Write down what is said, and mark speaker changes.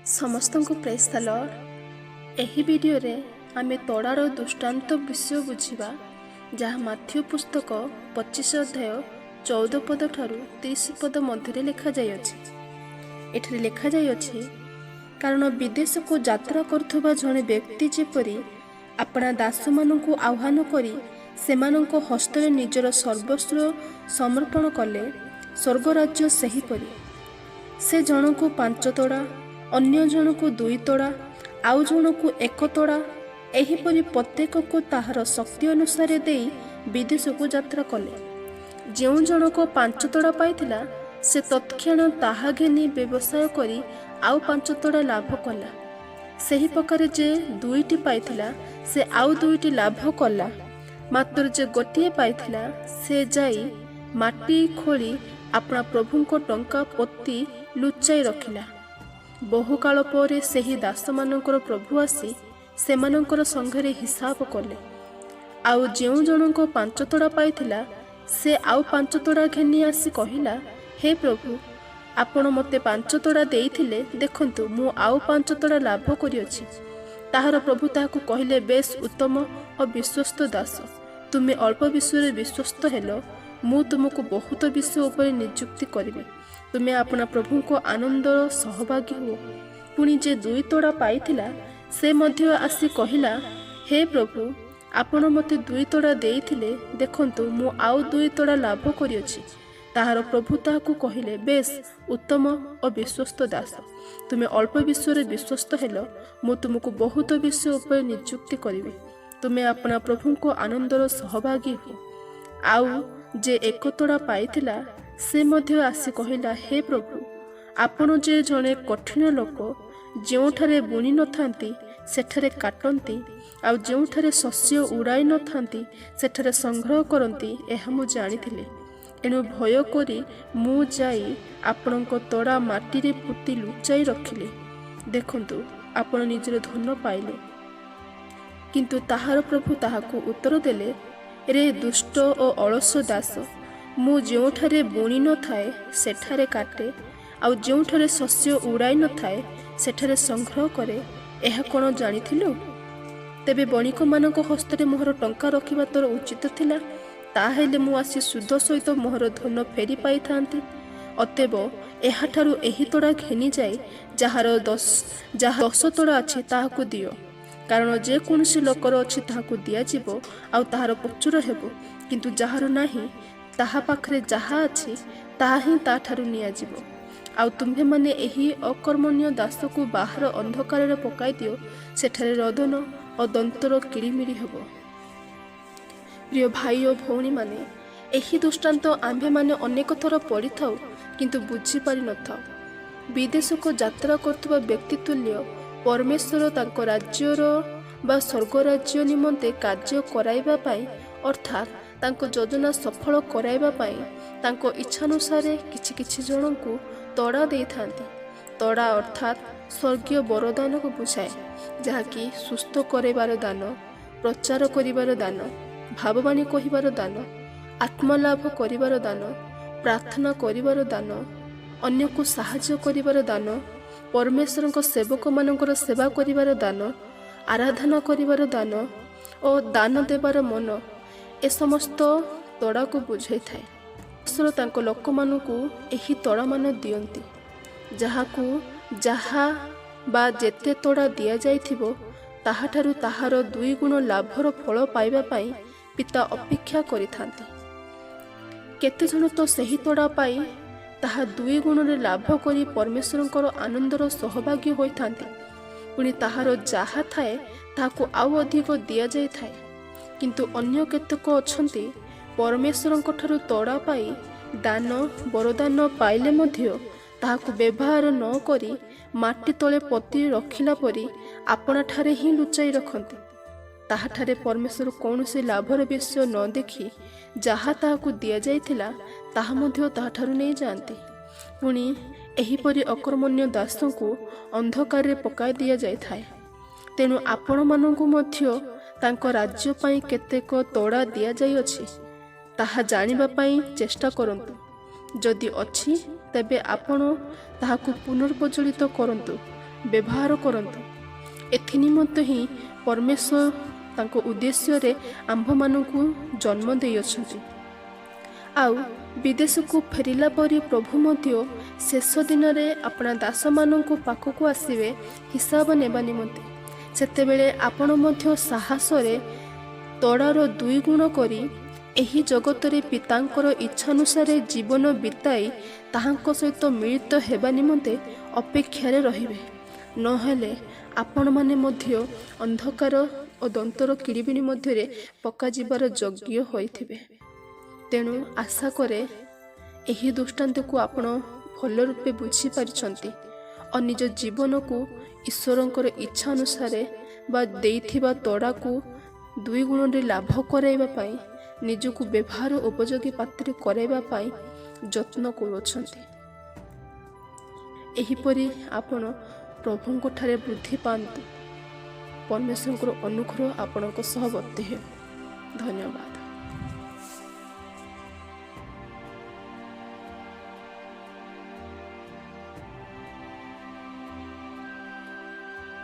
Speaker 1: ସମସ୍ତଙ୍କୁ ପ୍ରେଜ୍ ଦ ଲର୍ଡ। ଏହି ଭିଡ଼ିଓରେ ଆମେ ତଡ଼ାର ଦୃଷ୍ଟାନ୍ତ ବିଷୟ ବୁଝିବା, ଯାହା ମାଥିଉ ପୁସ୍ତକ 25 ଅଧ୍ୟାୟ 14 ପଦ ଠାରୁ 30 ପଦ ମଧ୍ୟରେ ଲେଖାଯାଇଅଛି। ଏଠାରେ ଲେଖାଯାଇଅଛି, କାରଣ ବିଦେଶକୁ ଯାତ୍ରା କରୁଥିବା ଜଣେ ବ୍ୟକ୍ତି ଯେପରି ଆପଣା ଦାସମାନଙ୍କୁ ଆହ୍ୱାନ କରି ସେମାନଙ୍କ ହସ୍ତରେ ନିଜର ସର୍ବସ୍ୱ ସମର୍ପଣ କଲେ, ସ୍ୱର୍ଗରାଜ୍ୟ ସେହିପରି। ସେ ଜଣକୁ 5 ତୋଡ଼ା, ଅନ୍ୟ ଜଣକୁ 2 ତୋଡ଼ା, ଆଉ ଜଣକୁ 1 ତୋଡ଼ା, ଏହିପରି ପ୍ରତ୍ୟେକକୁ ତାହାର ଶକ୍ତି ଅନୁସାରେ ଦେଇ ବିଦେଶକୁ ଯାତ୍ରା କଲେ। ଯେଉଁ ଜଣକ 5 ତୋଡ଼ା ପାଇଥିଲା, ସେ ତତ୍କ୍ଷଣାତ୍ ତାହା ଘେନି ବ୍ୟବସାୟ କରି ଆଉ 5 ତୋଡ଼ା ଲାଭ କଲା। ସେହି ପ୍ରକାରେ ଯେ ଦୁଇଟି ପାଇଥିଲା, ସେ ଆଉ ଦୁଇଟି ଲାଭ କଲା। ମାତ୍ର ଯେ ଗୋଟିଏ ପାଇଥିଲା, ସେ ଯାଇ ମାଟି ଖୋଳି ଆପଣା ପ୍ରଭୁଙ୍କ ଟଙ୍କା ପୋତି ଲୁଚାଇ ରଖିଲା। ବହୁକାଳ ପରେ ସେହି ଦାସମାନଙ୍କର ପ୍ରଭୁ ଆସି ସେମାନଙ୍କର ସଙ୍ଗରେ ହିସାବ କଲେ। ଆଉ ଯେଉଁ ଜଣକ 5 ତୋଡ଼ା ପାଇଥିଲା, ସେ ଆଉ 5 ତୋଡ଼ା ଘେନି ଆସି କହିଲା, "ହେ ପ୍ରଭୁ, ଆପଣ ମୋତେ 5 ତୋଡ଼ା ଦେଇଥିଲେ। ଦେଖନ୍ତୁ, ମୁଁ ଆଉ 5 ତୋଡ଼ା ଲାଭ କରିଅଛି।" ତାହାର ପ୍ରଭୁ ତାହାକୁ କହିଲେ, "ବେଶ, ଉତ୍ତମ ଓ ବିଶ୍ୱସ୍ତ ଦାସ! ତୁମେ ଅଳ୍ପ ବିଷୟରେ ବିଶ୍ୱସ୍ତ ହେଲ, ମୁଁ ତୁମକୁ ବହୁତ ବିଷୟ ଉପରେ ନିଯୁକ୍ତି କରିବି। ତୁମେ ଆପଣା ପ୍ରଭୁଙ୍କ ଆନନ୍ଦର ସହଭାଗୀ ହୁଅ।" ପୁଣି ଯେ 2 ତୋଡ଼ା ପାଇଥିଲା, ସେ ମଧ୍ୟ ଆସି କହିଲା, "ହେ ପ୍ରଭୁ, ଆପଣ ମୋତେ 2 ତୋଡ଼ା ଦେଇଥିଲେ। ଦେଖନ୍ତୁ, ମୁଁ ଆଉ 2 ତୋଡ଼ା ଲାଭ କରିଅଛି।" ତାହାର ପ୍ରଭୁ ତାହାକୁ କହିଲେ, "ବେଶ, ଉତ୍ତମ ଓ ବିଶ୍ୱସ୍ତ ଦାସ! ତୁମେ ଅଳ୍ପ ବିଷୟରେ ବିଶ୍ୱସ୍ତ ହେଲ, ମୁଁ ତୁମକୁ ବହୁତ ବିଷୟ ଉପରେ ନିଯୁକ୍ତି କରିବି। ତୁମେ ଆପଣା ପ୍ରଭୁଙ୍କ ଆନନ୍ଦର ସହଭାଗୀ ହୁଅ।" ଆଉ ଯେ 1 ତୋଡ଼ା ପାଇଥିଲା, ସେ ମଧ୍ୟ ଆସି କହିଲା, "ହେ ପ୍ରଭୁ, ଆପଣ ଯେ ଜଣେ କଠିନ ଲୋକ, ଯେଉଁଠାରେ ବୁଣି ନଥାନ୍ତି ସେଠାରେ କାଟନ୍ତି, ଆଉ ଯେଉଁଠାରେ ଶସ୍ୟ ଉଡ଼ାଇ ନଥାନ୍ତି ସେଠାରେ ସଂଗ୍ରହ କରନ୍ତି, ଏହା ମୁଁ ଜାଣିଥିଲି। ଏଣୁ ଭୟ କରି ମୁଁ ଯାଇ ଆପଣଙ୍କ ତୋଡ଼ା ମାଟିରେ ପୋତି ଲୁଚାଇ ରଖିଲି। ଦେଖନ୍ତୁ, ଆପଣ ନିଜର ଧନ ପାଇଲେ।" କିନ୍ତୁ ତାହାର ପ୍ରଭୁ ତାହାକୁ ଉତ୍ତର ଦେଲେ, "ରେ ଦୁଷ୍ଟ ଓ ଅଳସ ଦାସ! ମୁଁ ଯେଉଁଠାରେ ବୁଣି ନଥାଏ ସେଠାରେ କାଟେ, ଆଉ ଯେଉଁଠାରେ ଶସ୍ୟ ଉଡ଼ାଇ ନଥାଏ ସେଠାରେ ସଂଗ୍ରହ କରେ, ଏହା କ'ଣ ଜାଣିଥିଲୁ? ତେବେ ବଣିକମାନଙ୍କ ହସ୍ତରେ ମୋହର ଟଙ୍କା ରଖିବା ତୋର ଉଚିତ ଥିଲା। ତାହାହେଲେ ମୁଁ ଆସି ସୁଦ ସହିତ ମୋହର ଧନ ଫେରି ପାଇଥାନ୍ତି। ଅତଏବ ଏହାଠାରୁ ଏହି ତୋଡ଼ା ଘେନିଯାଇ ଯାହା 10 ତୋଡ଼ା ଅଛି ତାହାକୁ ଦିଅ। କାରଣ ଯେକୌଣସି ଲୋକର ଅଛି, ତାହାକୁ ଦିଆଯିବ ଆଉ ତାହାର ପ୍ରଚୁର ହେବ। କିନ୍ତୁ ଯାହାର ନାହିଁ, ତାହା ପାଖରେ ଯାହା ଅଛି ତାହା ହିଁ ତାଠାରୁ ନିଆଯିବ। ଆଉ ତୁମ୍ଭେମାନେ ଏହି ଅକର୍ମଣ୍ୟ ଦାସକୁ ବାହାର ଅନ୍ଧକାରରେ ପକାଇ ଦିଅ। ସେଠାରେ ରୋଦନ ଓ ଦନ୍ତର କିଡ଼ିମିଡ଼ି ହେବ।" ପ୍ରିୟ ଭାଇ ଓ ଭଉଣୀମାନେ, ଏହି ଦୃଷ୍ଟାନ୍ତ ଆମ୍ଭେମାନେ ଅନେକ ଥର ପଢ଼ିଥାଉ, କିନ୍ତୁ ବୁଝିପାରିନଥାଉ। ବିଦେଶକୁ ଯାତ୍ରା କରୁଥିବା ବ୍ୟକ୍ତି ତୁଲ୍ୟ ପରମେଶ୍ୱର ତାଙ୍କ ରାଜ୍ୟର ବା ସ୍ୱର୍ଗ ରାଜ୍ୟ ନିମନ୍ତେ କାର୍ଯ୍ୟ କରାଇବା ପାଇଁ, ଅର୍ଥାତ୍ ତାଙ୍କ ଯୋଜନା ସଫଳ କରାଇବା ପାଇଁ ତାଙ୍କ ଇଚ୍ଛାନୁସାରେ କିଛି କିଛି ଜଣଙ୍କୁ ତଡ଼ା ଦେଇଥାନ୍ତି। ତଡ଼ା ଅର୍ଥାତ୍ ସ୍ୱର୍ଗୀୟ ବରଦାନକୁ ବୁଝାଏ, ଯାହାକି ସୁସ୍ଥ କରାଇବାର ଦାନ, ପ୍ରଚାର କରିବାର ଦାନ, ଭାବବାଣୀ କହିବାର ଦାନ, ଆତ୍ମଲାଭ କରିବାର ଦାନ, ପ୍ରାର୍ଥନା କରିବାର ଦାନ, ଅନ୍ୟକୁ ସାହାଯ୍ୟ କରିବାର ଦାନ, ପରମେଶ୍ୱରଙ୍କ ସେବକମାନଙ୍କର ସେବା କରିବାର ଦାନ, ଆରାଧନା କରିବାର ଦାନ ଓ ଦାନ ଦେବାର ମନ, ଏ ସମସ୍ତ ତଡ଼ାକୁ ବୁଝାଇଥାଏ। ଈଶ୍ୱର ତାଙ୍କ ଲୋକମାନଙ୍କୁ ଏହି ତଡ଼ାମାନ ଦିଅନ୍ତି। ଯାହାକୁ ଯାହା ବା ଯେତେ ତଡ଼ା ଦିଆଯାଇଥିବ, ତାହାଠାରୁ ତାହାର ଦୁଇ ଗୁଣ ଲାଭର ଫଳ ପାଇବା ପାଇଁ ପିତା ଅପେକ୍ଷା କରିଥାନ୍ତି। କେତେଜଣ ତ ସେହି ତଡ଼ା ପାଇ ତାହା ଦୁଇ ଗୁଣରେ ଲାଭ କରି ପରମେଶ୍ୱରଙ୍କର ଆନନ୍ଦର ସହଭାଗୀ ହୋଇଥାନ୍ତି। ପୁଣି ତାହାର ଯାହା ଥାଏ, ତାହାକୁ ଆଉ ଅଧିକ ଦିଆଯାଇଥାଏ। କିନ୍ତୁ ଅନ୍ୟ କେତେକ ଅଛନ୍ତି, ପରମେଶ୍ୱରଙ୍କ ଠାରୁ ତଡ଼ା ପାଇ ଦାନ ବରଦାନ ପାଇଲେ ମଧ୍ୟ ତାହାକୁ ବ୍ୟବହାର ନ କରି ମାଟି ତଳେ ପୋତି ରଖିଲା ପରି ଆପଣାଠାରେ ହିଁ ଲୁଚାଇ ରଖନ୍ତି। ତାହାଠାରେ ପରମେଶ୍ୱର କୌଣସି ଲାଭର ବିଷୟ ନ ଦେଖି ଯାହା ତାହାକୁ ଦିଆଯାଇଥିଲା, ତାହା ମଧ୍ୟ ତାହାଠାରୁ ନେଇଯାଆନ୍ତି। ପୁଣି ଏହିପରି ଅକର୍ମଣ୍ୟ ଦାସଙ୍କୁ ଅନ୍ଧକାରରେ ପକାଇ ଦିଆଯାଇଥାଏ। ତେଣୁ ଆପଣମାନଙ୍କୁ ମଧ୍ୟ ତାଙ୍କ ରାଜ୍ୟ ପାଇଁ କେତେକ ତଡ଼ା ଦିଆଯାଇଅଛି, ତାହା ଜାଣିବା ପାଇଁ ଚେଷ୍ଟା କରନ୍ତୁ। ଯଦି ଅଛି, ତେବେ ଆପଣ ତାହାକୁ ପୁନର୍ପ୍ରଜ୍ୱଳିତ କରନ୍ତୁ। ବ୍ୟବହାର କରନ୍ତୁ। ଏଥିନିମନ୍ତେ ହିଁ ପରମେଶ୍ୱର ତାଙ୍କ ଉଦ୍ଦେଶ୍ୟରେ ଆମ୍ଭମାନଙ୍କୁ ଜନ୍ମ ଦେଇଅଛନ୍ତି। ଆଉ ବିଦେଶକୁ ଫେରିଲା ପରି ପ୍ରଭୁ ମଧ୍ୟ ଶେଷ ଦିନରେ ଆପଣା ଦାସମାନଙ୍କୁ ପାଖକୁ ଆସିବେ ହିସାବ ନେବା ନିମନ୍ତେ। ସେତେବେଳେ ଆପଣ ମଧ୍ୟ ସାହସରେ ତଡ଼ାର ଦୁଇ ଗୁଣ କରି ଏହି ଜଗତରେ ପିତାଙ୍କର ଇଚ୍ଛାନୁସାରେ ଜୀବନ ବିତାଇ ତାହାଙ୍କ ସହିତ ମିଳିତ ହେବା ନିମନ୍ତେ ଅପେକ୍ଷାରେ ରହିବେ। ନହେଲେ ଆପଣମାନେ ମଧ୍ୟ ଅନ୍ଧକାର ଓ ଦନ୍ତର କିଡ଼ିବିଡ଼ି ମଧ୍ୟରେ ପକାଯିବାର ଯୋଗ୍ୟ ହୋଇଥିବେ। ତେଣୁ ଆଶା କରେ ଏହି ଦୃଷ୍ଟାନ୍ତକୁ ଆପଣ ଭଲ ରୂପେ ବୁଝିପାରିଛନ୍ତି ଓ ନିଜ ଜୀବନକୁ ଈଶ୍ୱରଙ୍କର ଇଚ୍ଛା ଅନୁସାରେ ବା ଦେଇଥିବା ତଡ଼ାକୁ ଦୁଇ ଗୁଣରେ ଲାଭ କରାଇବା ପାଇଁ, ନିଜକୁ ବ୍ୟବହାର ଉପଯୋଗୀ ପାତ୍ରୀ କରାଇବା ପାଇଁ ଯତ୍ନ କରୁଅଛନ୍ତି। ଏହିପରି ଆପଣ ପ୍ରଭୁଙ୍କଠାରେ ବୃଦ୍ଧି ପାଆନ୍ତୁ। ପରମେଶ୍ୱରଙ୍କର ଅନୁଗ୍ରହ ଆପଣଙ୍କ ସହ ବର୍ତ୍ତି ହେଉ। ଧନ୍ୟବାଦ।